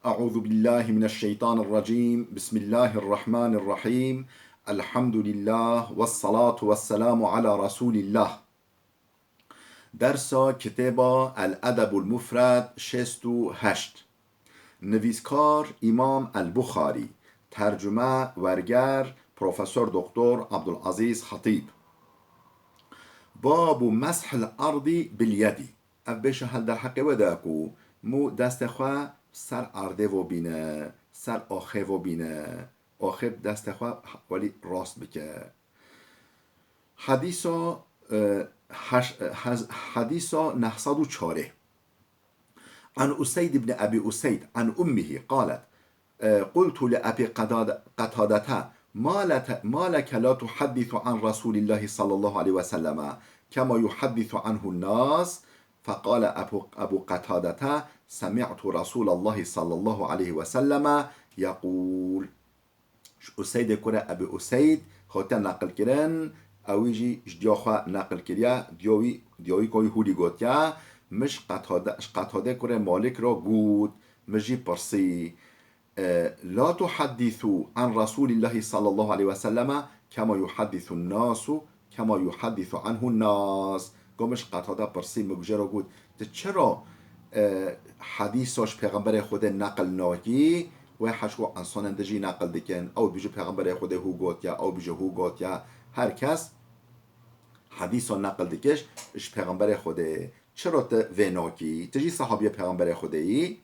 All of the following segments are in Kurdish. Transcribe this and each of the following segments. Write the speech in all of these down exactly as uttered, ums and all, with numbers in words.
أعوذ بالله من الشيطان الرجيم. بسم الله الرحمن الرحيم. الحمد لله والصلاة والسلام على رسول الله. Dersa kitêba El Edebul Mufred şêst û heşt. Nivîskar Îmam El Buxarî. Tercume, werger, Profesor Doktor Abdulazîz Xetîb. Babu meshil erdî bil yedî. Ev bêşa hel derheqê we de ku mû destê xwe ser erdê vo bîne, ser axê vo bîne, axê bi destê xwe welî rast bike. Hedîsa, e, heş-, e, hez-, hedîsa neh sed û çarê. An Useyd ibn Ebî Useyd, an ummihi, qalet, e, qultu li Ebî Qedade-, Qetadete, ma lete-, ma leke la tuhaddisu an Resûlillahî sallallahu aleyhi ve selleme, kema yuhaddisu anhun nas? Feqale Ebu, Ebu Qetadete, semi'tu Resûlallahi sallallahu aleyhi ve selleme yeqûl. Ji Useydê kure Ebî Useyd hate neqil kirin, ewî jî ji diya xwe neqil kiriye, diya wî, diya wî ka wî hûlî gotiye, min ji Qetade, ji Qetade kure Malik re got, min jî pirsî, e, la tuhaddîsû an Resûlîllahî sallallahu aleyhi ve selleme kema yuhaddîsûn nasu, kema yuhaddîsu anhun nas. Go min ji Qetade pirsî, min ji wê re got, tu çira, e, hedîsa ji Pêxemberê Xwedê neqil nakî? Wê heşko insanên din jî neqil dikin. Ew dibêje Pêxemberê Xwedê hû gotiye, ew dibêje hû gotiye. Her kes hedîsa neqil dike ji Pêxemberê Xwedê. Çira tu vê nakî? Tu jî sehabiyê Pêxemberê Xwedê yî.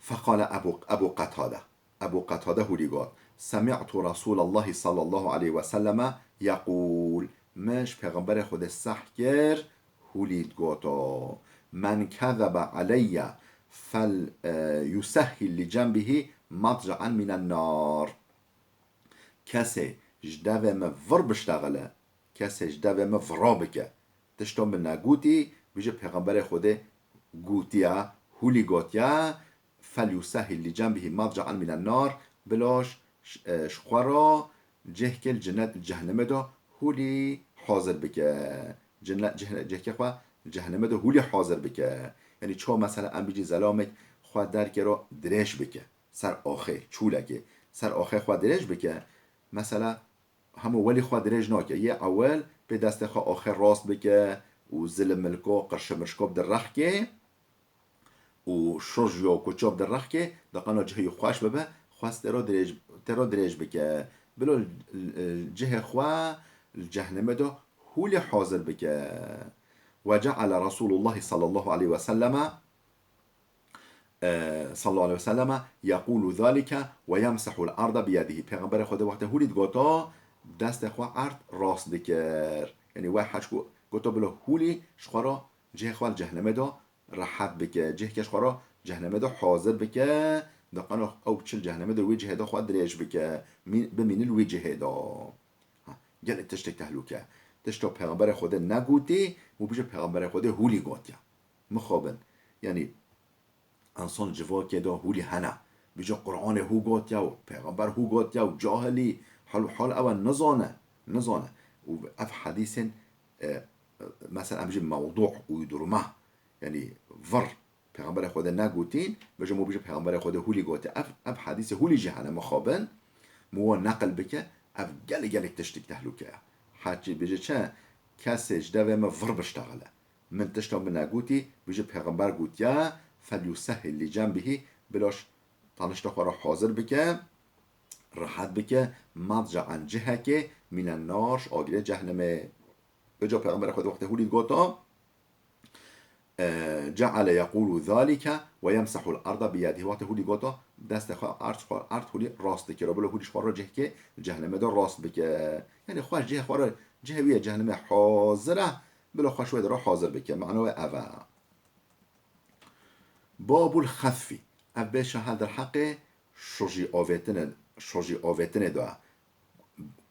Feqale Ebu, Ebu Qetade. Ebu Qetade hûlî got, semi'tu Resûlallahî sallallahu aleyhi ve selleme yeqûl, min ji Pêxemberê Xwedê seh kir, hûlî digoto, men kezebe aleyye fel, e, yusehhil li cenbihî madca'en minen nar. Kesê ji devê min vir biştexile, kesê ji devê min vira bike, tişta min negotî, bêje Pêxemberê Xwedê gotiye, hûlî gotiye, fel yusehhil li cenbihî madca'en minen nar, bila ş-, ş-, e, ji xwe re cihkê li cennet, cehennemê de hûlî hazir bike. Cennet, ceh-, cihkê xwe cehennemê de hûlî hazir bike. Yanî çawa mesela em bêjî zelamek xwe derkê re dirêj bike. Ser axê, çûlekê. Ser axê xwe dirêj bike. Mesela hemû welî xwe dirêj nake. Yê ewil pê destê xwe axê rast bike û zilimilko, qirşimirşko bi direxkê û şoj yo koço bi direxkê, diqana cihê xweş bibe, xwest tê re dirêj, tê re dirêj bike. Bilo, e, cihê xwe li cehennemê de hûlî hazir bike. Ve ceale Resûlullahî sallallahu aleyhi ve selleme e, sallallahu aleyhi ve selleme, yeqûlu zalike ve yemsehul arda biyedihî. Pêxemberê Xwedê wextê hûlî digoto, destê xwe erd rast dikir. Yanî wê heç ku goto bilo hûlî ji xwe re cihê xwe li cehennemê de rehet bike. Cihkê ji xwe re cehennemê de hazir bike. Diqano ew çil cehennemê de wê cihê de xwe dirêj bike. Mî-, bimînin wê cihê de. Ha, gelek tiştek tehlûke. Tişta Pêxemberê Xwedê negotî û bêje Pêxemberê Xwedê hûlî gotiye. Mixabin. Yanî, Ensan civakê de hûlî hene. Bêje Qur'anê hû gotiye û Pêxember hû gotiye û cahilî, hal û hal ew e nizane, nizane. Û ev hedîsên, e, e, mesela em bêjin mewdû, uydurma. Yanî vir, Pêxemberê Xwedê negotîn, bêje mo bêje Pêxemberê Xwedê hûlî gotiye. Ev, ev hedîsê hûlî jî hene mixabin, mi wan neqil bike, ev gelek gelek tiştik tehlûke ye. Heçî bêje çi? Kesê ji devê me vir biştexile. Min tişta min negotî, bêje Pêxember gotiye, "Felyusehhil li cenbihî", bila ş-, tanişta xwe re hazir bike, rehet bike, madca'en cihekê, mînen nar, ji agirê cehnemê. Vêca Pêxemberê Xwedê wextê hûlî digoto, e, ceale yeqûlu zalike ve yemsehul arda biyedihî. Wextê hûlî goto, destê xwe erd, xwe erd hûlî rast dikiro. Bila hûlî ji xwe re cihekê cehnemê de rast bike. Yanî xwe cihê xwe re, cihê wî yê cehnemê hazir e, Bila xwe ji wê de re hazir bike. Mano wê ev e. Babul xefî. Ev bêşa hel derheqê şojî avêtinê, şojî avêtinê de ye.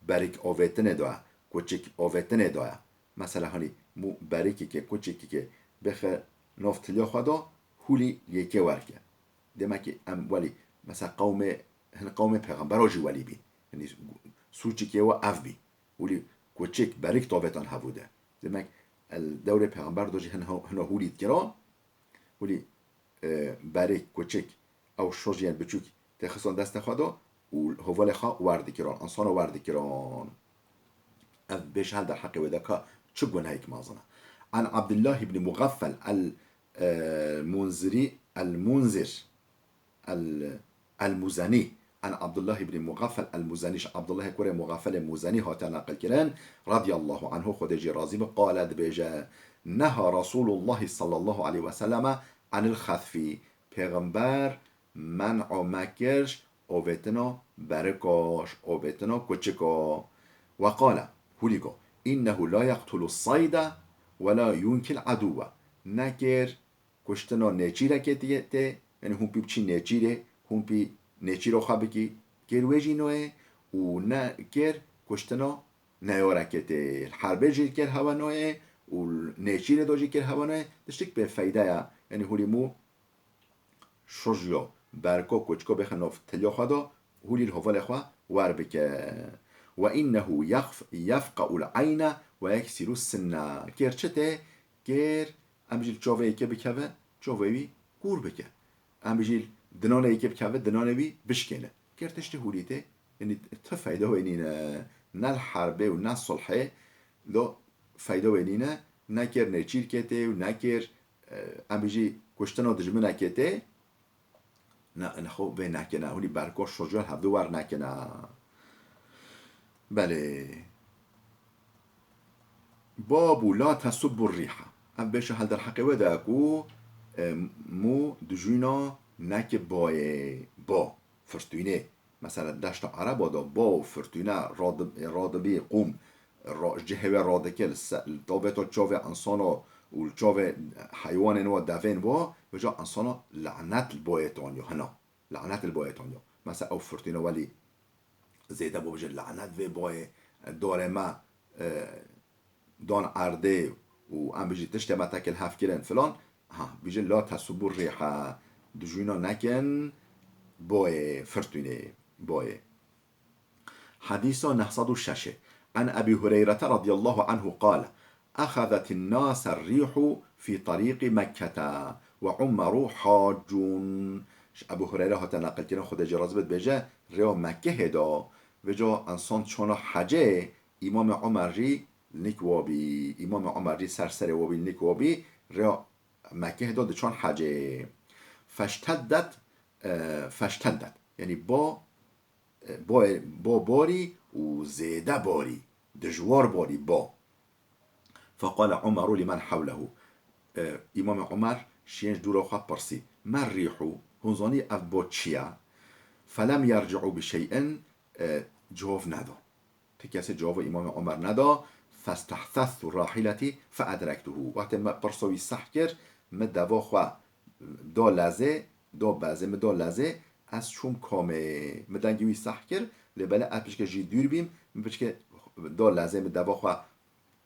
Berik avêtinê de ye. Kuçik avêtinê de ye. Mesela hanî mû berikîkê, kuçikîkê bixe nav tiliya xwe de hûlî yekê werke. Demek ki em welî, mesela qewmê, hin qewmê pêxembera jî welî bîn. Yanî sûçikê we ev bî. Welî kuçik, berik tavetan hebû de. Demek, el dewrê pêxember do jî hin ho-, hino hûlî dikira. Welî, e, berik, kuçik, ew şojiyên biçûk tê xiston destê xwe de û hovalê xwe wer dikiron, insano wer dikiron. Ev bêje hel derheqê wê de ka çi gunehek mezin e. An Abdullah ibn Mughaffal el, e, Munziri, el Munzir, el, el Muzani. An Abdullah ibn Mughaffal el Muzani. Ji Abdullahê kurê Mughaffalê Muzani hate neqilkirin, radiyallahu anhu, Xwedê jî razî be, qale, dibêje, neha Rasulullah sallallahu aleyhi ve selleme anil xatfi. Pêxember men'o me kir ji ovêtina beriko, ji ovêtina kuçiko. Ve qale, hûlî got, innehu la yeqtulu sayda ve la yunkil aduwe. Nekir kuştina nêçîrekê tê, tê, yanî hûn pî biçî nêçîrê, hûn pî nêçîro xwe bikî, kêr wê jî noyê û nekir kuştina neyorekê tê. Li herbê jî kêr hewe noyê û li nêçîrê do jî kêr hewe noyê. Tiştik pê feyde ya. Yanî hûlî mû şojiyo, berko, kuçko bêxe nav tiliyo xwe do, hûlî li hovalê xwe wer bike. Ve innehu yef-, yefqe'ul eyne ve yeksiru sinne. Kêr çi tê? Kêr, em jî li çavê yekê bikeve, çavê wî kûr bike. Em jî li dinanê yekê bikeve, dinanê wî bişkêne. Kêr tiştê hûlî tê, yanî ti feyda wê nîne. Ne li herbê û ne sulhê do feyda wê nîne. Ne kêr nêçîrkê tê û ne kêr, e, em bijî kuştina dijminekê tê. Ne, nexwe vê nekine. Hûnî berko şojiya hevdu wer nekine. Belê. Babu la tesubbu rîha. Ev bêje hel derheqê wê de ku, e, mû dijûna neke bayê, ba, firtûnê. Mesela deşta Ereba de ba û firtûne radi-, radibî qûm, ra-, cihê wê radike li se-, li tabê to çavê insano û li çavê heywanên wa devên wa, vêca insano lanet li bayê taniyo hina. Lanet li bayê taniyo. Mesela ew firtûne welî zêde bo bije lanet vê bayê, dorê me, e, dan erdê û em bijî tiştê me teke li hev kirin filan, ha, bijî la tesubû rîha, dijûna nekin boyê, firtûnê boyê. Hadîsa neh sed û şeş. An Ebî Hureyrete radiyallahu anhu qal, "Exezetin nase rîhu fî tarîqî Mekkete ve Umeru haccun." Ji Ebû Hureyre hate neqilkirin, Xwedê jê razî be, dibêje, rêya Mekkehê de, vêca ensan çona hecê, Îmamê Umer jî nik wa bî, Îmamê Umer jî ser serê wa bî, nik wa bî, rêya Mekkehê de diçan hecê. Feşteddet, e, feşteddet. Yanî bo, e, bo, bo borî û zêde borî, dijwar borî bo. Feqale Umeru limen hewlehu. E, Îmamê Umer şiyên ji dûra xwe pirsî, "Me rîhu, hûn zanî ev bo çi ye?" Felem yerci'u bi şey'in, e, cihov neda. Ti kesê cihova Îmamê Umer neda. Festehthestu rahileti feedrektuhu. Wextê me pirsa wî seh kir, mi deva xwe do lezê, do bezê, mi do lezê, ez çûm komê. Mi dengê wî seh kir, lê belê ez piçke jî dûr bîm, mi piçke do lezê, mi deva xwe,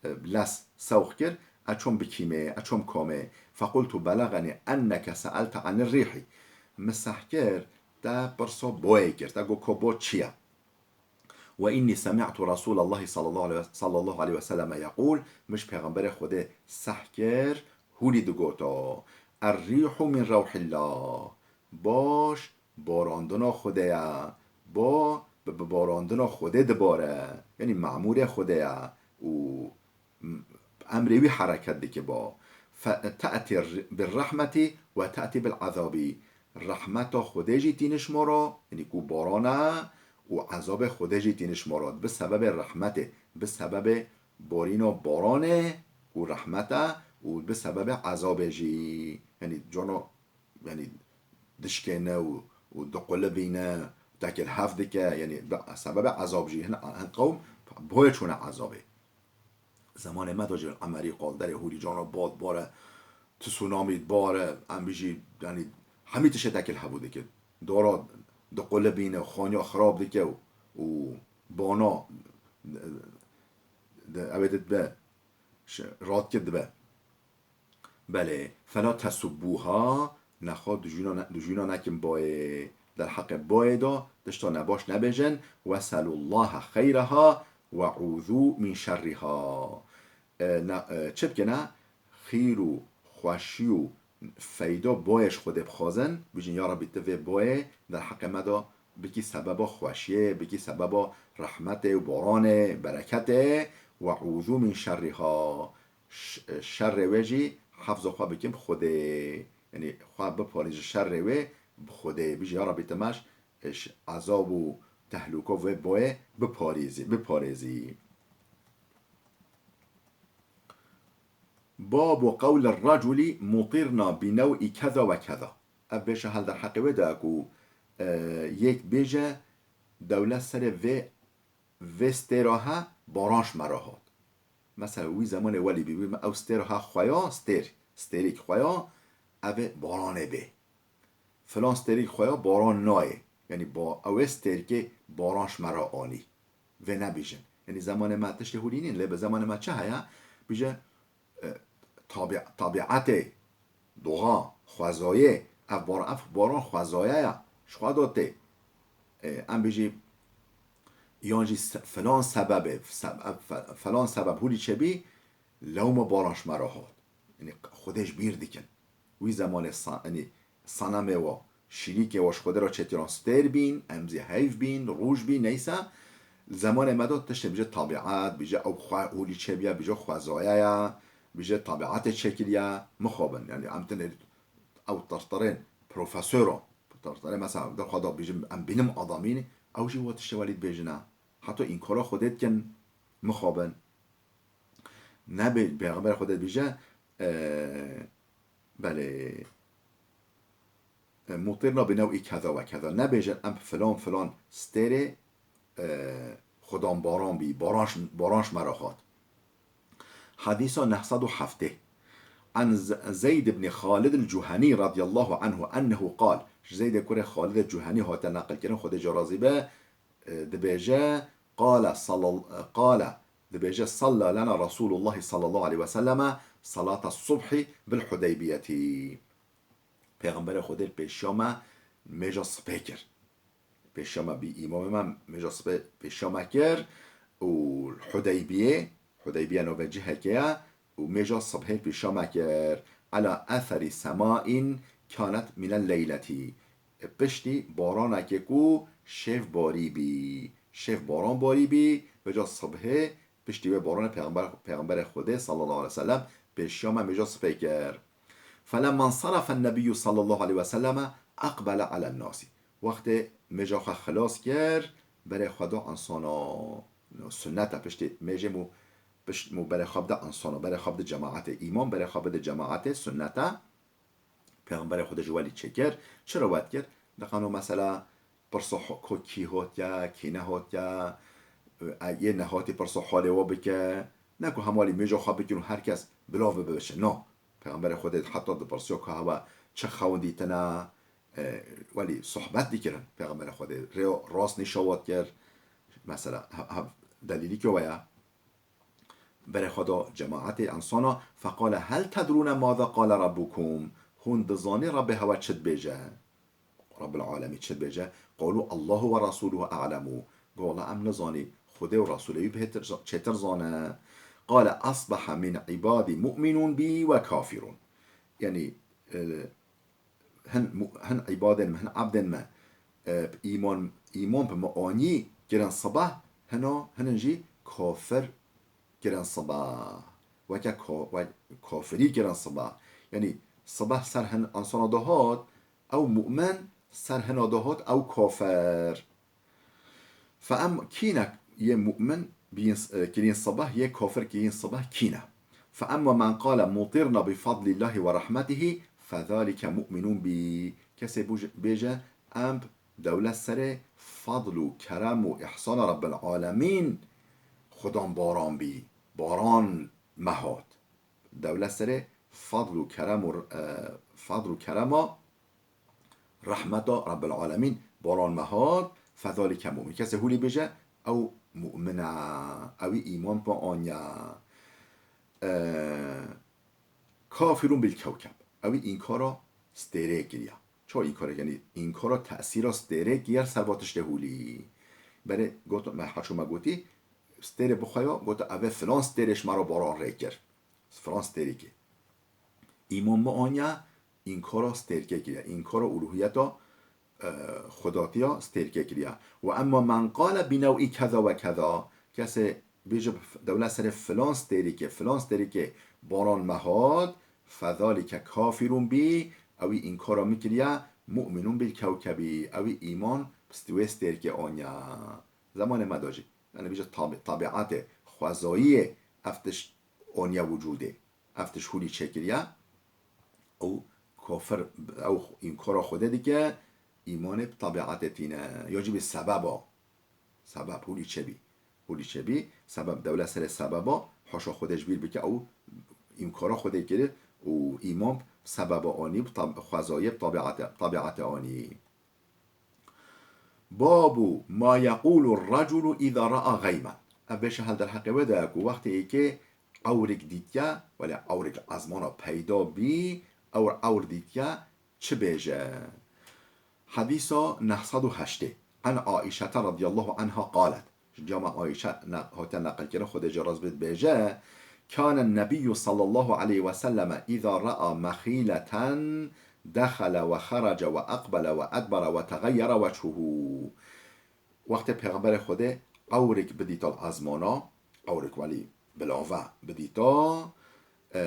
e, lez sewq kir, ez çûm bikîmê, ez çûm komê. Fequltu belageni enneke seelte anir rîhî. Mi seh kir, te pirsa boyê kir, te got ko bo çi ye? Ve inni semi'tu Resûlallahî sallallahu aleyhi ve, sallallahu aleyhi ve selleme yeqûl, min ji Pêxemberê Xwedê seh kir, hûnî digoto, "Er-rîhu min rewhillah." Baş, barandina Xwedê ye. Bo, bi, bi barandina Xwedê dibare. Yanî memûrê Xwedê ye. Û emrê wî hereket dike bo. Fe-, te'tî r-, bir rehmetî ve te'tî bil ezabî. Rehmeta Xwedê jî tîne ji me re, yanî ku baran e, û ezabê Xwedê jî tîne ji me re. Bi sebebê rehmetê, bi sebebê borîna baranê û rehmete û bi sebebê ezabê jî. Yanî cano, yanî dişkêne û, û diqulibîne, tekil hev dike, yanî bi sebebê ezab jî. Hin, hin qewm boyê çûne ezabê. Zemanê me de jî Emerî qal derê hûrî cana bad bare, tsunamî bare, em bijî, yanî hemî tiştê tekil hebû dike. Dara diqulibîne, xaniya xirab dike û, û bana, de, ew ê dibe, şi-, radkir dibe. Belê, fela tesubbuha, nexwe dijûna ne-, dijûna nekin boyê. Derheqê boyê de tişta nebaş nebêjin. Weselullaha xeyraha ve uzu min şerriha. E, ne, e, çi bikine? Xîr û xweşî û feyda boyê ji Xwedê bixwazin, bêjin, ya Rabbî, tu vê boyê derheqê me de bikî sebeba xweşiyê, bikî sebeba rehmetê û boranê, bereketê, ve eûzû min şerriha. Ş-, şerrê wê jî hefza xwe bikim Xwedê. Yanî xwe biparêz ji şerrê wê bi Xwedê. Bêjî, ya Rabbî, tu me ji, ji ezab û tehlûka vê boyê biparêzî, biparêzî. Babu qewlir reculî mutirna bi new'î keza ve keza. Ev bêje hel derheqê wê de ku, e, yek bêje dewlet serê vê, vê stêra he baran ji me re hat. Mesela wî zemanê welî bî, wî me ew stêra he xweya, stêr, stêrîk xweya, ev ê baranê bê. Filan stêrîk xweya baran nayê. Yanî ba-, ew ê stêrkê baran ji me re anî. Vê nebêjin. Yanî zemanê me tiştê hûrî nîn, lê bi zemanê me çi heye? Bêje, e, tabi-, tabiatê, doğa, xwezayê, ev bar-, ev baran xwezaya ya, ji xwe de tê. E, em bêjî, yan jî se-, filan sebebê, se-, ev fe-, filan sebeb hûrî çêbî, lewma baran ji me re hat. Yanî Xwedê ji bîr dikin. Wî zemanê sa-, yanî senemê wa, şîrîkê wa ji Xwedê re çêkirin stêr bîn, em zî heyv bîn, rûj bîn, neyse. Zemanê me de tiştê bêje tabiat, bêje ew xwe hûlî çêbiya, bêje xwezaya ya, bêje tabiatê çêkiriya, mixabin. Yanî em tenê ew terterên profesora, terterê mesela de xwe da bêjim em bilim adamî ne, ew jî wa tiştê welî dibêjine. Heta înkara Xwedê dikin, mixabin. Nebê, Pêxemberê Xwedê dibêje, e, belê, e, mutirna bi new'î keza ve keza. Nebêjin em filan filan stêrê, e, xudan baran bî, baran ş-, baran ji me re hat. Hadîsa neh sed û heftê. An Z-, Zeyd ibn Xalid el-Cuhani radiyallahu anhu ennehu qal. Ji Zeydê kurê Xalid el-Cuhani hate neqilkirin, Xwedê jê razî be, e, dibêje, qala sallal-, qala, dibêje, salla lena Resulullah sallallahu aleyhi ve selleme salata subhi bil Hudeybiyeti. Pêxemberê Xwedê li pêşiya me mêja sibhê kir. Pêşiya me bî îmamê me mêja sibhê pêşiya me kir û Hudeybiyê, Hudeybiye navê cihekê ye, û mêja sibhê pêşiya me kir. Ela etherî semain kanet minel leyleti. Piştî baranekê ku şêv barî bî. Şêv baran barî bî, vêca sibhê piştî wê baranê Pêxember, Pêxemberê Xwedê sallallahu aleyhi ve sellem pêşiya me mêja sibhê kir. Felemma nsarafe nebiyyû sallallahu aleyhi ve selleme eqbele alen nasi. Wextê mêja xwe xilas kir, berê xwe da ensana. Sunnet e piştî mêjê mû, pişt mû berê xwe bide ensana, berê xwe bide cemaetê. Îmam berê xwe bide cemaetê, sunnet e. Pêxemberê Xwedê ji welî çêkir. Çi rewet kir? Diqano mesela pirsa ho-, ko kî hotiye, kî nehotiye, e, yê nehatî pirsa halê we bike. Ne ku hemwelî mêja xwe bikin û her kes bila ve bibiçe. No. Pêxemberê Xwedê heta dipirsiya ka hewa çi xewin dîtine, e, welî sohbet dikirin Pêxemberê Xwedê. Rêya rast nîşawat kir. Mesela, he-, hev delîlî ke we ye. Berê xwe da cemaetê ensana, feqale, hel tedrûne maza qale Rabbukum? Hûn dizanî Rabbê hewe çi dibêje? Rabbil alemî çi dibêje? Qalû Allahu ve Rasûluhu a'lemû. Got, wela em nizanî, Xwedê û Rasûlê wî bihêtir, çêtir zane. Qale, asbaha min ibadî mu'minûn bî ve kafirûn. Yanî, e, hin mu-, hin îbadên me, hin ebdên me, e, îman, îman bi me anî kirin sibah, hina, hinin jî kafir kirin sibah. Weke ka-, we-, kafirî kirin sibah. Yanî sibah ser hin ensana dihat, ew mu'min, ser hina dihat, ew kafir. Fe em kîne yê mu'min biyîn, e, kirîn sibah, yê kafir kirîn sibah kîne. Fe emma men qale mutirna bi fadlillahi ve rahmetihi fe zalike mu'minun bi. Kesê bû-, bêje, em dewlet serê fadl û kerem û îhsana Rabbil alemîn xudan baran bî, baran me hat. Dewlet serê fadl û kerem û, e, fadl û kerema rehmeta Rabbil Alemîn baran me hat, fezalike mu'min. Kesê hûlî bêje, ew mu'min e, ewî îman pe aniye. E, kafirun bil kewkeb. Ewî înkara stêrê kiriye. Çawa înkara, yanî înkara tesîra stêrê kiriye ser va tiştê hûlî. Berê got, me heçû me gotî, stêrê bixweya, got, ev ê filan stêrê ji me re baran rê kir. Filan stêrê kê. Îman me aniye, înkara stêrkê kiriye. Înkara uluhiyeta, e, xwedatiya stêrkê kiriye. Ve emma men qale bi new'î keza ve keza, kesê bêje dewle serê filan stêrîkê, filan stêrîkê baran me hat, fezalike kafirun bî, ewî înkara min kiriye, mu'minun bil kewkebî, ewî îman bi stûyê stêrkê aniye. Zemanê me de jî. Yani bêje tabi-, tabiatê xwezayiyê ev tişt aniye wicûdê. Ev tişt hûlî çêkiriye. Ew kafir, ew înkara Xwedê dike, îmanê bi tabiatê tîne. Ya jî bi sebeba. Sebeb hûlî çêbî. Hûlî çêbî, sebeb dewle serê sebeba, haşa Xwedê ji bîr bike, ew înkara Xwedê kiri û îman bi sebeba anî, bi tab-, xwezayê bi tabiatê, tabiatê anî. Babu ma yequlu reculu îza ra'a geymen. Ev bêşe hel derheqê wê de ye ku wextê yekê ewrik dîtiye, welê ewrik ezmana peyda bî, ewr ewr dîtiye, çi bêje? Hedîsa neh sed û heştê. An Aîşete radiyallahu anha qalet. Ji cama Aîşe ne-, hate neqilkirin, Xwedê jê razî bê, dibêje, Kâne nebiyyû sallallahu aleyhi ve selleme îzâ ra'a mexîleten dexele ve xerece ve eqbele ve edbere ve tegayyere weçhuhu. Wextê Pêxemberê Xwedê ewrik bidîta li ezmana, ewrik welî bilave bidîta, e,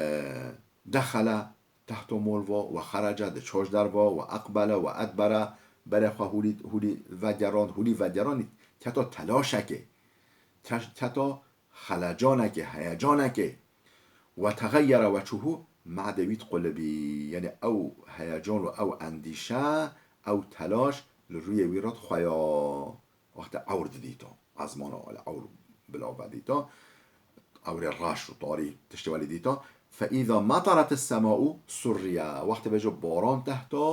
dexele tehto mol va, ve xerece diço ji derva, ve eqbele ve edbere, berê xwe hûlî, hûlî vegerand, hûlî vegerand, keta telaşekê, ke-, keta xelecanekê, heyecanekê. Ve tegayyere weçhuhu, madê wî diqulibî. Yanî ew heyecan û ew endîşe, ew telaş li rûyê wî re dixweya. Wextê ewr didîta, ezmana wele ewr bilave dîta, ewrê reş û tarî tiştê welî dîta. Fe îza metaret sema'u surriye. Wextê bêje baran tehta,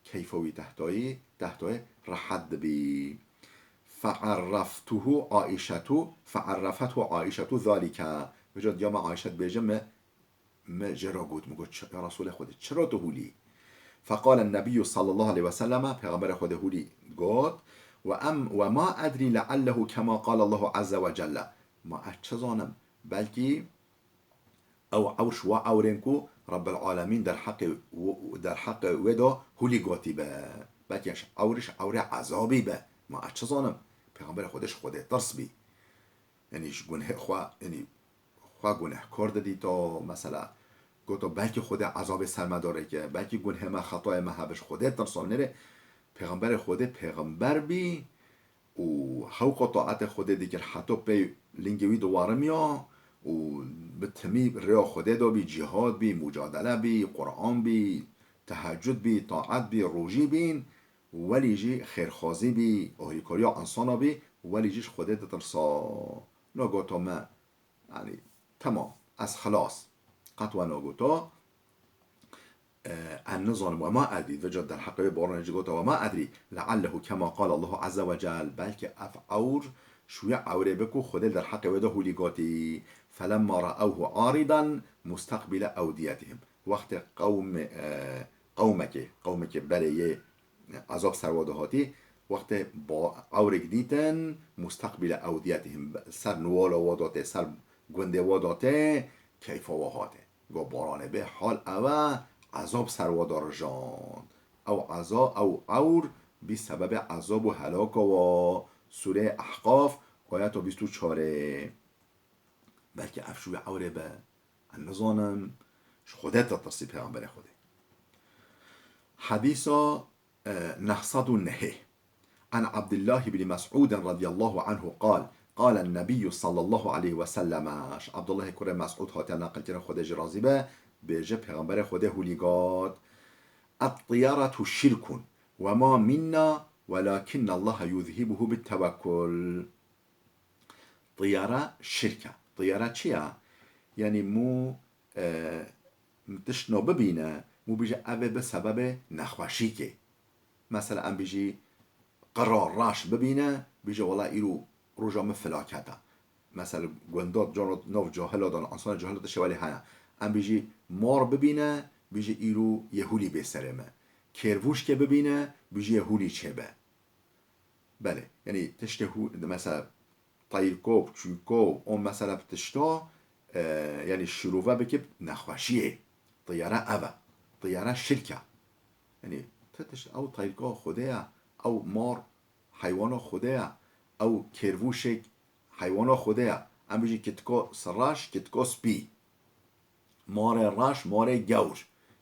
keyfa wî tehtayî, tehtayê rehet dibî. Fe'erreftuhu Aîşetu, fe'errefethu Aîşetu zalike. Vêca diya me Aîşe dibêje, me, me jê re got, me got, "Ya Resulê Xwedê, çira tu hûlî?" Feqale Nebiyyû sallallahu aleyhi ve selleme, Pêxemberê Xwedê hûlî got, "Ve em, ve ma edrî leallehu kema qale Allahu azze ve celle." Ma ez çi zanim, belkî ew ewr ji wa ewrên ku Rabbil Alemîn derheqê w-, derheqê wê de hûlî gotî be. Belkî ji ewr ji ewrê ezabî be. Ma ez çi zanim? Pêxemberê Xwedê ji Xwedê tirs bî. Yanî ji gunhê xwe, yanî xwe gunehkar didîta, mesela, goto belkî Xwedê ezabê ser me de rêke, belkî gunhê me, xetayê me hebe, ji Xwedê tirsa. Nêrê Pêxemberê Xwedê pêxember bî, û hewqa taetê Xwedê dikir, heta pey lingê wî diwarimiya û bi timî rêya Xwedê de bî, cîhad bî, mucadele bî, Quran bî, tehecud bî, taet bî, rojî bîn, welî jî xêrxwazî bî, alîkariya insana bî, welî jî ji Xwedê ditirsa. Nagoto me, yanî, temam, ez xilas. Qet we nagoto. E, ez nizanim, ve ma edrî, vêca derheqê wê baranê jî gota, ve ma edrî, leallehu kema qale Allahu azze ve cel, belkî ev ewr ji wî ewrê be ku Xwedê derheqê wê de hûlî gotî, felemma re'ewhu aridan musteqbile ewdiyetihim. Wextê qewmê-, e, qewmekê, qewmekê berê yê, e, ezab ser wa de hatî, wextê ba-, ewrêk dîtin, musteqbile ewdiyetihim, ser niwala wa datê, ser gundê wa datê, keyfa wa hatê. Go baranê bê hal ew e, ezab ser wa de rijand. Ew eza-, ew ewr bî sebebê ezab û helaka wa. Sûreyê Ehqaf, ayeta bîst û çarê. Belkî ev ji wî ewrê be. Ez nizanim. Ji Xwedê titirsî pêxemberê Xwedê. Hedîsa, e, neh sed û nehê. An Abdullah ibn Mes'ud radiyallahu anhu qal, qale Nebiyyû sallallahu aleyhi ve selleme. Ji Abdullahê kurê Mes'ud hatiye neqilkirin, Xwedê jî razî be, bêje, Pêxemberê Xwedê hûlî got, "Et-tiyaretu şirkun ve ma minna welakinnallaha yuzhibuhu bit-tewekkul." Tiyare şirk e. Tiyare çi ye? Yanî mû, e, tiştno bibîne, mû bîje ev ê bi sebebê nexweşîkê. Mesela em bîjî qira reş bibîne, bîje wela îro roja min filaket e. Mesela gunda cana nav cahila dan, insana cahila tiştê welê hene. Em bîjî mar bibîne, bîje îro yê hûlî bê serê me. Kêrvûşkê bibîne, bîje yê hûlî çêbe. Belê. Yanî tiştê hû-, mesela teyrkop, çûkop, o mesela bi tişta, e, yanî şirove bikip nexweşiyê. Tiyare ev e. tiyare şirk e. Yanî, ti tişt ew teyrka Xwedê ye, ew mar heywana Xwedê ye, ew kêrvûşek heywana Xwedê ye. Em bijî kitka reş, kitka spî. Marê reş, marê gewr.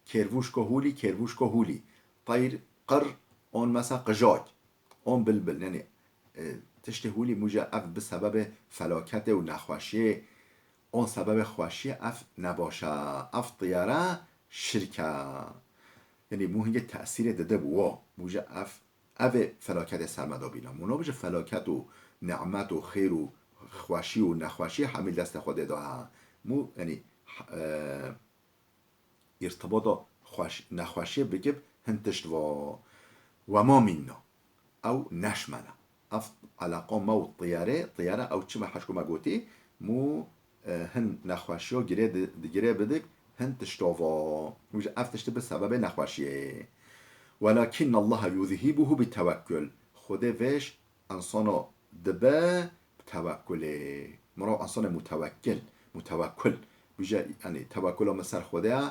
Kêrvûşka hûlî, kêrvûşka hûlî. Teyr qir, an mesa qijak, an bilbil. Yanî, e, tiştê hûlî mûje ev bi sebebê felaketê û nexweşiyê, an sebebê xweşiyê ev nebaş e. Ev tiyare şirk e. Yanî, mû hingê tesîrê dide bi wa. Mûje ev, ev ê felaketê ser me de bîna. Mû nabêje felaket û nimet û xêr û xweşî û nexweşî hemî destê Xwedê de he. Mû, yanî, e, îrtibata xweş-, nexweşiyê bikip hin tişt va. Wema mînna. Ew neşmene. Ev eleqa me û tiyarê, tiyare ew çi me hişko me gotî, mû, e, hin nexweşiyo girê di-, digirê bidik, hin tişto va. Wî jî ev tiştî bi sebebê nexweşiyê. Welakinnallaha yuzhibuhu bi tewekkul. Xwedê vêj insana dibe bi tewekkulê. Mirav insana mutewekkil, mutewekkul. Bije, yanî, tewekkula min ser Xwedê ye,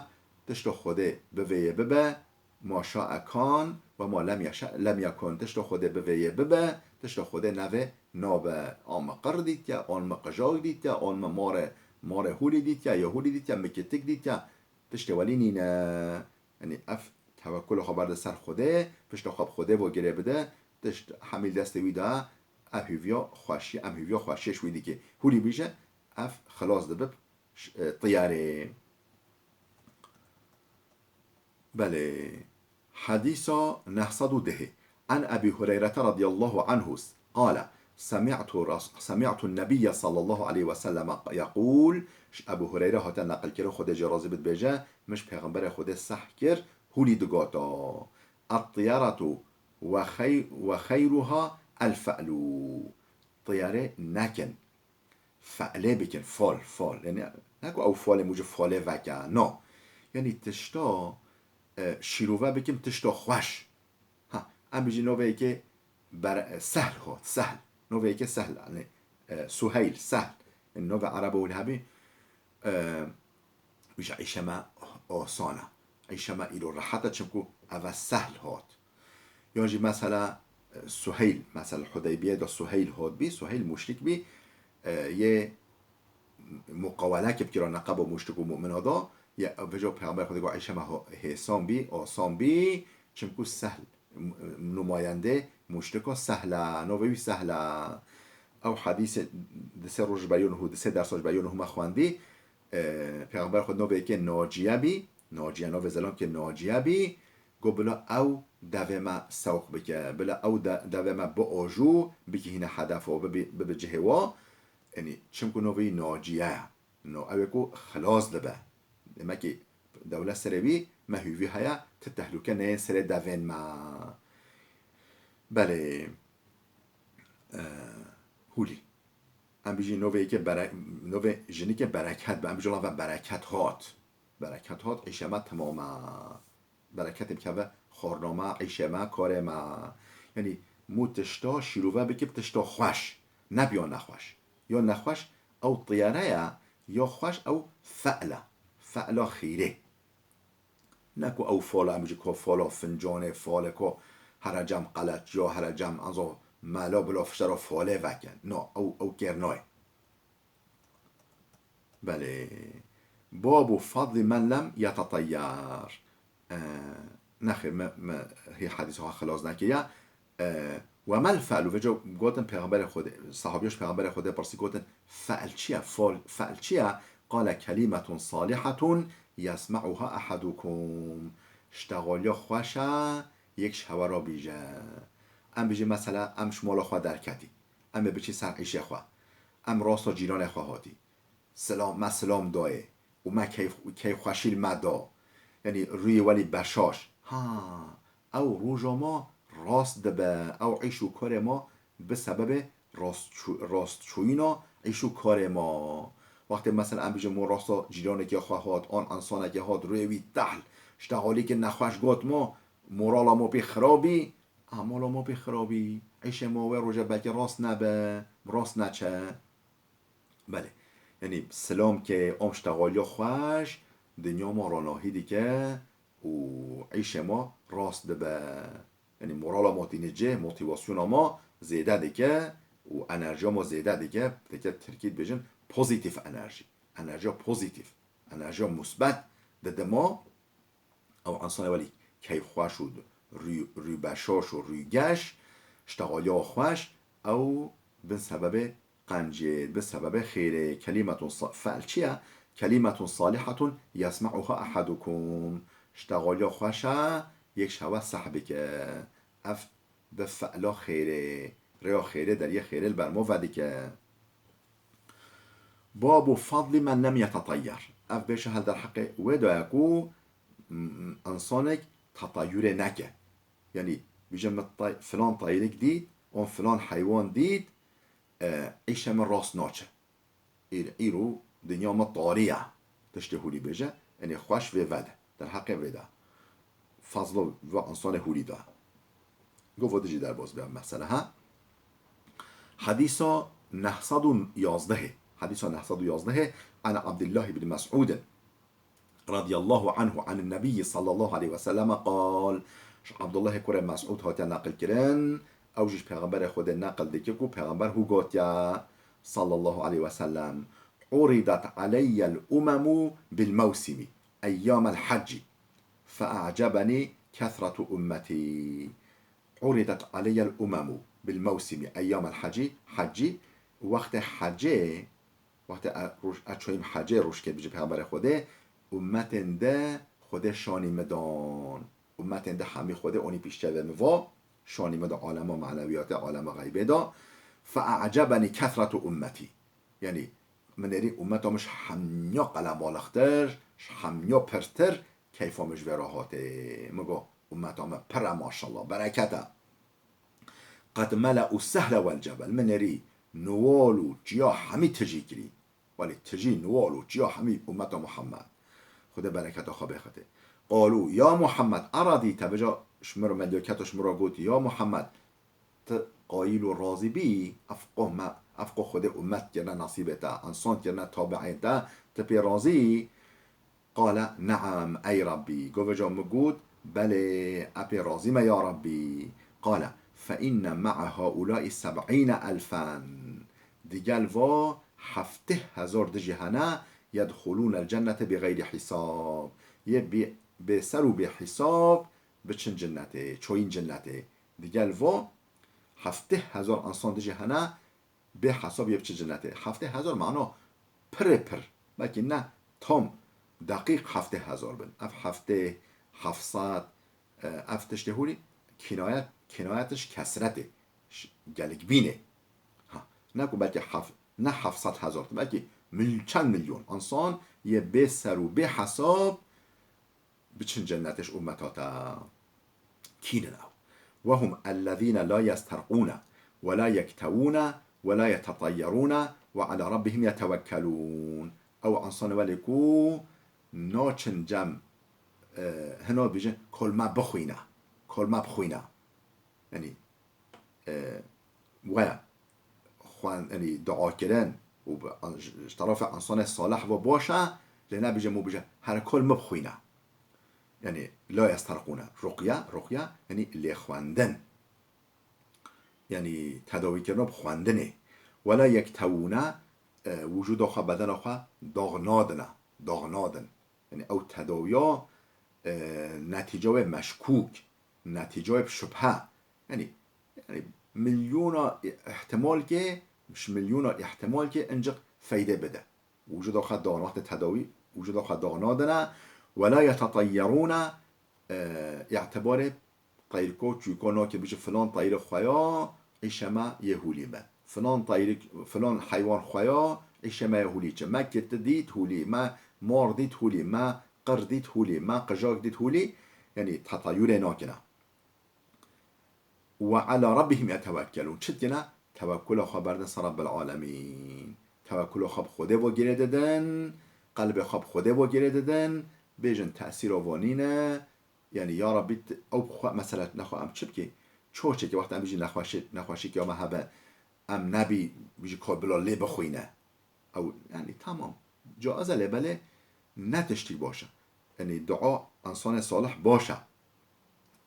tişta Xwedê bivê yê bibe, ma şa'e kan ve ma lem yeşe lem yekun. Tişta Xwedê bivê yê bibe, tişta Xwedê nevê nabe. An min qir dîtiye, an min qijak dîtiye, an min marê, marê hûlî dîtiye, ya hûlî dîtiye, min kitik dîtiye. Tiştê welî nîne. Yanî ev tewekkula xwe berde ser Xwedê, pişta xwe bi Xwedê ve girê bide, tişt hemî destê wî de, ev hîviya xweşî, em hîviya xweşiyê ji wî dike. Hûlî bije, ev xilas dibe, ş-, e, tiyarê. Belê. Hedîsa neh sed û dehê. An Ebî Hureyrete radiyallahu anhu qale, semi'tu ras-, semi'tu nebiyye sallallahu aleyhi ve selleme yekûl, ji Ebû Hureyre hate neqilkirin, Xwedê jê razî bit, dibêje, min ji Pêxemberê Xwedê seh kir, hûlî digota, "Et-tiyaretu ve xey-, ve xeyruha el-fe'lu." Tiyarê nekin. Fe'lê bikin, fal, fal. Yanî, ne ku ew falê mûcib falê veke, no. Yanî tişta, e, şîrove bikin, tişta xweş. Ha, em bijî novê yekê ber-, e, sehl hot, sehl. Novê yekê sehl, yanî, e, Suheyl, sehl. Yanî novê Erebo wî hebî, e, Îja îşe me asan e. Îşe me îro rehet e, çimku eve sehl hat. Yan jî mesela, e, Suheyl, mesela Hudeybiyê de Suheyl hat bî, Suheyl muşrik bî, e, yê muqawelekê bikira neqebo muşrik û mu'mina da, ye, vêca Pêxember Xwedê got, îşe me ho-, hêsan bî, asan bî, çimku sehl, m-, numayendê muşrika sehl e, novê wî sehl e. Ew hedîsê di sê roj ji ber yo nuhû, di sê dersa ji ber yo nuhû me xwendî, e, Pêxember Xwedê novê yekê Naciye bî, Naciye, novê zelomkê Naciye bî, got, bila ew devê me sewq bike, bila ew de-, devê me biajo, bikihîne hedefo, bibi, bibi cihê wa. Yanî, çimku novê wî Naciye ye. No, ew ê ku xilas dibe. Demekî dewlet serê wî me hûvî heye, ti tehlûke neyên serê devên me. Belê, e, hûlî. Em bijî novê yekê bere-, novê jinikê bereket be. Em bijî lava bereket hat. Bereket hat, îşe me temam e. Bereketê bikeve xwarina me, îşê me, karê me. Yanî mû tişta şîrove bikip tişta xweş. Nebiya nexweş. Ya nexweş, ew tiyare ye, ya xweş ew fe'l e. Fe'la xîrê. Ne ku ew fala em bijî ko fala fincanê, falê ko here cem qelet ya, here cem anzo mela bila fiştera falê veke. No, ew, ew kêr nayê. Belê. Babu fadli men lem yeteteyyer. Ee, nexêr, me, me hê hedîsa xwe xilas nekiriye. Ee, "Ve mel fe'lu?" Vêca gotin Pêxemberê Xwedê, sahabiya ji Pêxemberê Xwedê pirsî, gotin, "Fe'l çi ye? Fal, fe'l çi ye?" Qale, "Kelimetun salihatun yesma'uha ahadukum." Ştexaliya xweş e, yek ji hewe re bîje. Em bijî mesela, em ji mala xwe derketî. Em ê biçî ser îşê xwe. Em rasta cîranê xwe hatî. Silam, me silam dayê û me keyf-, keyfxweşî li me da. Yanî rûyê welî beşaş. Ha, ew roja ma rast dibe, ew îş û karê ma bi sebebê rastçû-, rastçûyîna îş û karê ma. Wextê mesela em bijî mo rasta cîranekê xwe hat, an insanekê hat, rûyê wî tehl, ştexalîkê nexweş got mo, morala ma pê xirabî, a, mala ma pê xirabî, îşê ma wê roje belkî rast nebe, rast neçe. Belê. Yanî silam ke, am ştexaliya xweş, dinya ma ranahî dike, û îşê me rast dibe. Yanî morala me tîne cih, motivasyona me zêde dike û enerjiya me zêde dike. Dike tirkî dibêjin pozitif enerji. Enerjiya pozitif, enerjiya musbet dide me. Ew însanê welî keyfxweş û rû-, rûbeşaş û rûgeş, ştexaliya xweş, ew bin sebebê qencê, bin sebebê xêrê. Kelimetun sa-, fe'l çi ye? Kelimetun salihatun yesma'uha ahadukum. Ştexaliya xweş e, yek ji hewe seh bike. Ev bi fe'la xêrê, rêya xêrê, deriyê xêrê li ber me vedike. Babu fadli men lem yeteteyyer. Ev bêşe hel derheqê wê de ye ku, m-, m-, însanek teteyurê neke. Yanî, bêje min tay-, filan tayrik dît, an filan heywan dît, e, îşe min rast naçe. Îr-, îro dinya me tarî ye. Tiştê hûrî bêje, enê xweş vê vede. Derheqê vê de. Fazlo ve însanê hûrî de. Gova dijî derbas be mesele, ha? Hadîsa neh sed û yazdehê. Hadîsa neh sed û yazdehê, an Abdullah ibn Mes'ud radiyallahu anhu an Nebiyyi sallallahu aleyhi ve selleme qal. Ji Abdullahê kurê Mes'ud hatiye neqil kirin. Ew jî ji Pêxemberê Xwedê neqil dike ku Pêxember hû gotiye, sallallahu aleyhi ve sellem, "Uridat aleyyel umemu bil mewsimi eyyamel hecci, fe a'cebeni kethretu ummeti." Uridat aleyyel umemu bil mewsimi eyyamel hecci, hecci, wextê hecê, wextê e, roj-, e çoyîm hecê rojkê bêje Pêxemberê Xwedê, ummetên de Xwedê şanî min dan. Ummetên de hemî Xwedê onî pîşçevê min va, şanî min da alema maneviyatê, alema xeybê da. Fe a'cebeni kethretu ummeti. Yanî, min êrî ummeta min ji hemiya qelebalixtir, ji hemiya pirtir keyfa min ji vê re hatê. Min got, ummeta min pir e maşallah, bereket e. Qed mele'u sehre wel cebel. Min êrî niwal û çiya hemî tijî kirî. Welê tijî niwal û çiya hemî ummeta Muhammed. Xwedê bereketa xwe bêxetê. Qalû, ya Muhammed, eradîte, bêje ji min re meleketa ji min re gotî, ya Muhammed, tu qayîl û razî bî, ev qom me, ev qo Xwedê ummet kirine nesîbê te, însan kirine tabi'ên te, tu pê razî? Qale, ne'am, ey Rabbî. Govêja min got, belê, e pê razî me ya Rabbî. Qale, fe inne me'a haulâi seb'îne elfen. Digel va heftê hezar dijî hene, yedxulûnel cennete bi xeyrî hîsab. Yê bê, bê ser û bê hîsab biçin cinnetê, çoyîn cinnetê. Digel va heftê hezar însan dijî hene, bê hesab yê biçin cinnetê. Heftê hezar mana pirê pir. Belkî ne tam deqîq heftê hezar bin. Ev heftê, heft sed, e, ev tiştê hûrî kinayet, kinayet ji kesretê, ji gelikbînê. Ha, ne ku belkî hef-, ne heft sed hezar, belkî mil-, çend milyon însan yê bê ser û bê hesab biçin cennetê ji ummeta te. Kî nin ew? Wehum ellezîne la yesterqûne ve la yektewûne ve la yeteteyyerûne ve ala rabbihim yetewekkelûn. Ew însan welê ku naçin cem, e, hina dibêjin, kolme bixwîne. Kolme bixwîne. Yanî, e, we xwen-, yanî dua kirin û bi, an-, ji, ji terefê însanê salih ve baş e, lê nebêje min bêje, her kol min bixwîne. Yanî, la yesterqûne. Ruqye, ruqye, yanî lêxwendin. Yanî, tedawîkirina bi xwendinê. Wela yektewûne, e, wicûda xwe, bedena xwe dax nadine, dax nadin. Yanî ew tedawiya, e, netîca wê meşkûk, netîca wê bi şubhe. Yanî, yanî milyona î-, îhtimalkê, ji milyona îhtimalkê inciq feydê bide. Wicûda xwe dan, wextê tedawî, wicûda xwe dax nadine. Wela yeteteyyerûne, e, îtibarê teyriko, çûyiko nake, bêje filan teyrê xwe ya, îşe me yê hûlî be. Filan teyrik, filan heywan xwe ya, îşe me yê hûlî çi. Me kiti dît hûlî, me mar dît hûlî, me qir dît hûlî, me qijak dît hûlî. Yanî teteyûrê nakine. Ve ala rabbihim yetewekkelûn. Çi dikine? Tewekkula xwe berdin ser Rabbil alemîn. Tewekkula xwe bi Xwedê ve girê didin, qelbê xwe bi Xwedê ve girê didin, bêjin tesîra ve nîne, Yanî, ya Rabbî, t-, ew bi xwe, mesela, nexwe em çi bikî? Çoçekî wexta em bijî nexweşî-, nexweşîkî ya me hebe, em nebî bijî kol bila lê bixwîne. Ew, yanî, tamam. Caiz e lê belê ne tiştî baş e. Yanî, dua Însanê salih baş e.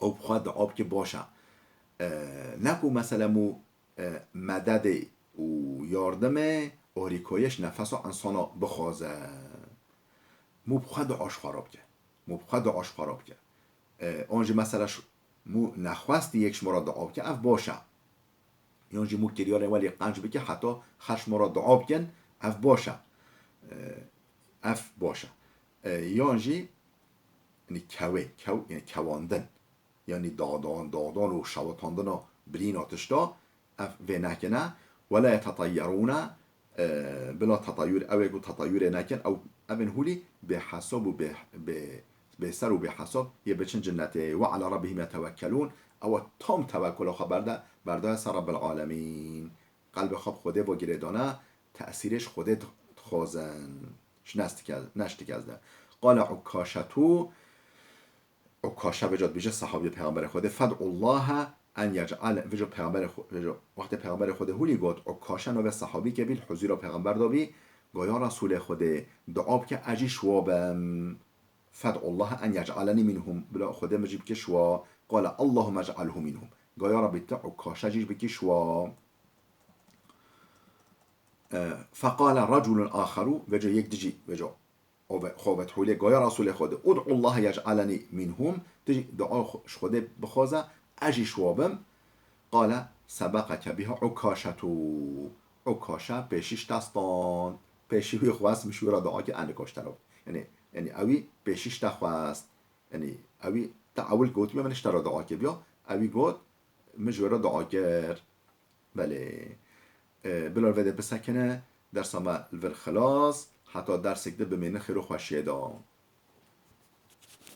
Ew bi xwe dua bike baş e. E, ne ku mesela mû, e, mededê û yardimê, orîkoyê ji nefesa însana bixwaze. Mû bi xwe dua ji xwe re bike. Mû bi xwe dua ji xwe re bike. E, an jî mesela ş-, mû nexwestî yek ji me re dua bike, ev baş e. Yan jî mû kiryarên welî qenc bike, heta xelk ji me re dua bikin, ev baş e. E, ev baş e. E, yan jî, yanî kewê, kew, yanî kewandin. Yanî dadan, dadan û şewitandina birîna tişta, ev vê nekine. Wela yeteteyerûne, e, bila teteyûr, ew ê ku teteyûrê nekin, ew, ev ên hûlî bêhesab û bê, bê, bêser û bêhesab yê biçin cinnetê. Ve ala rabbihim yetewekkelûn, ew tam tewekkula xwe berde, berdaye ser Rabbil Alemîn. Qelbê xwe bi Xwedê ve girêdane, tesîrê ji Xwedê dixwazin. Ji nestike-, neştikez de. Qale Ukkaşetu, Ukkaşe vêca dibêje, sehabiyê Pêxemberê Xwedê, "Fed'ullaha en yec'al", vêca Pêxemberê Xwe-, vêca wextê Pêxemberê Xwedê hûlî got, Ukkaşe navê sehabîkê bî, li huzûra Pêxember de bî, got, "Ya Resûlê Xwedê, dua bike ez jî ji wa bim. Fed'ullaha en yec'aleni minhum, bila Xwedê min jî bike ji wa." Qale, "Allahumme ec'alhu minhum." Got, "Ya Rebbî, tu Ukkaşe jî bikî ji wa." E, feqale reculun axeru, vêca yek dijî, vêca Ove-, xwe ve dihûlê, got, "Ya Resûlê Xwedê, ud'u Allahe yec'aleni minhum, tu jî dua xwe-, ji Xwedê bixwaze, ez jî ji wa bim." Qale, "Sebekeke biha Ukkaşetu." Ukkaşe pêşî ji te stand. Pêşî wî xwest, min ji wî re dua kir, ez nika ji te re. Yanî, yanî ewî pêşî ji te xwest. Yanî, ewî te ewil gotiye, min ji te re dua kir. Biya, ewî got, "Min ji wê re dua kir." Belê. E, bila vê de bisekine, dersa me li vir xilas, heta dersek de bimînin xêr û xweşiyê de.